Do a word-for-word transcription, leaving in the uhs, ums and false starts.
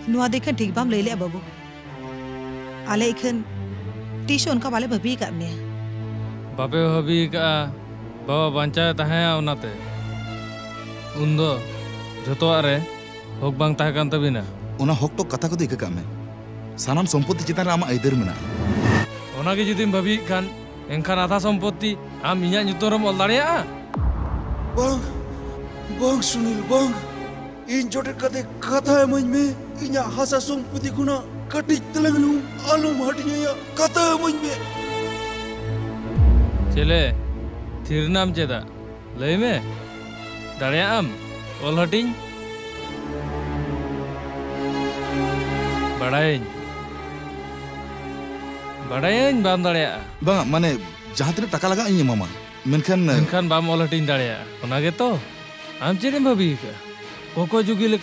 ᱱᱚᱣᱟ ᱫᱚ ᱤᱠᱷᱟᱹᱱ ᱴᱷᱤᱠ ᱵᱟᱢ ᱞᱟᱹᱭ ᱞᱮᱜᱼᱟ ᱵᱟᱹᱵᱩ᱾ ᱟᱞᱮ ᱤᱠᱷᱟᱹᱱ ᱛᱤᱥ ᱦᱚᱸ ᱚᱱᱠᱟ ᱵᱟᱞᱮ ᱵᱷᱟᱹᱵᱤ ᱟᱠᱟᱫ ᱢᱮᱭᱟ᱾ ᱵᱟᱯᱮ ᱵᱷᱟᱹᱵᱤ ᱟᱠᱟᱫᱼᱟ ᱵᱟᱵᱟ ᱵᱟᱧᱪᱟᱣ ᱮ ᱛᱟᱦᱮᱸᱭᱟ ᱚᱱᱟᱛᱮ᱾ ᱩᱱᱫᱚ ᱡᱷᱚᱛᱚᱣᱟᱜ ᱨᱮ ᱦᱚᱠ ᱵᱟᱝ ᱛᱟᱦᱮᱸ ᱠᱟᱱ ᱛᱟᱹᱵᱤᱱᱟ᱾ ᱚᱱᱟ ᱦᱚᱠ ᱛᱚ ᱠᱟᱛᱷᱟ ᱠᱚᱫᱚ ᱤᱠᱟᱹ ᱠᱟᱜ ᱢᱮ, ᱥᱟᱱᱟᱢ ᱥᱚᱢᱯᱚᱛᱤ ᱪᱮᱛᱟᱱ ᱨᱮ ᱟᱢᱟᱜ ᱟᱹᱭᱫᱟᱹᱨ ᱢᱮᱱᱟᱜᱼᱟ᱾ ᱚᱱᱟᱜᱮ ᱡᱩᱫᱤᱢ ᱵᱷᱟᱹᱵᱤᱭᱮᱫ ᱠᱷᱟᱱ, ᱮᱱᱠᱷᱟᱱ ᱟᱫᱷᱟ ᱥᱚᱢᱯᱚᱛᱤ ᱟᱢ ᱤᱧᱟᱹᱜ ᱧᱩᱛᱩᱢ ᱨᱮᱢ ᱚᱞ ᱫᱟᱲᱮᱭᱟᱜᱼᱟ᱾ ᱵᱟᱝ, ᱵᱟᱝ ᱥᱩᱱᱤᱞ, ᱵᱟᱝ᱾ ᱤᱧ ᱡᱚᱴᱮᱫ ᱠᱟᱛᱮ ᱠᱟᱛᱷᱟ ᱤᱢᱟᱹᱧ ᱢᱮ᱾ ᱤᱧᱟᱹᱜ ᱦᱟᱥᱟ ᱥᱚᱢᱯᱚᱛᱤ ᱠᱷᱚᱱᱟᱜ ᱠᱟᱹᱴᱤᱡ ᱛᱮᱞᱟᱝ ᱦᱚᱸ ᱟᱞᱚᱢ ᱦᱟᱹᱴᱤᱧ ᱟᱭᱟ᱾ ᱠᱟᱛᱷᱟ ᱤᱢᱟᱹᱧ ᱢᱮ᱾ ᱪᱮᱞᱮ, ᱛᱷᱤᱨ ᱱᱟᱢ ᱪᱮᱫᱟᱜ? ᱞᱟᱹᱭ ᱢᱮ, ᱫᱟᱲᱮᱭᱟᱜ ᱟᱢ ᱚᱞ ᱦᱟᱹᱴᱤᱧ? ᱵᱟᱲᱟᱭᱟᱹᱧ, ᱵᱟᱲᱟᱭᱟᱹᱧ ᱵᱟᱢ ᱫᱟᱲᱮᱭᱟᱜᱼᱟ᱾ ᱵᱟᱝ, ᱢᱟᱱᱮ, ᱡᱟᱦᱟᱸ ᱛᱤᱱᱟᱹᱜ ᱴᱟᱠᱟ ᱞᱟᱜᱟᱜ ᱤᱧ ᱮᱢᱟᱢᱟ, ᱢᱮᱱᱠᱷᱟᱱ ᱢᱮᱱᱠᱷᱟᱱ ᱵᱟᱢ ᱚᱞ ᱦᱟᱹᱴᱤᱧ ᱫᱟᱲᱮᱭᱟᱜᱼᱟ, ᱚᱱᱟ ᱜᱮᱛᱚ? ᱟᱢ ᱪᱮᱫ ᱮᱢ ᱵᱷᱟᱹᱵᱤ ᱟᱠᱟᱫᱼᱟ? ᱠᱚᱠᱚ ᱡᱩᱜᱤ ᱞᱮᱠᱟ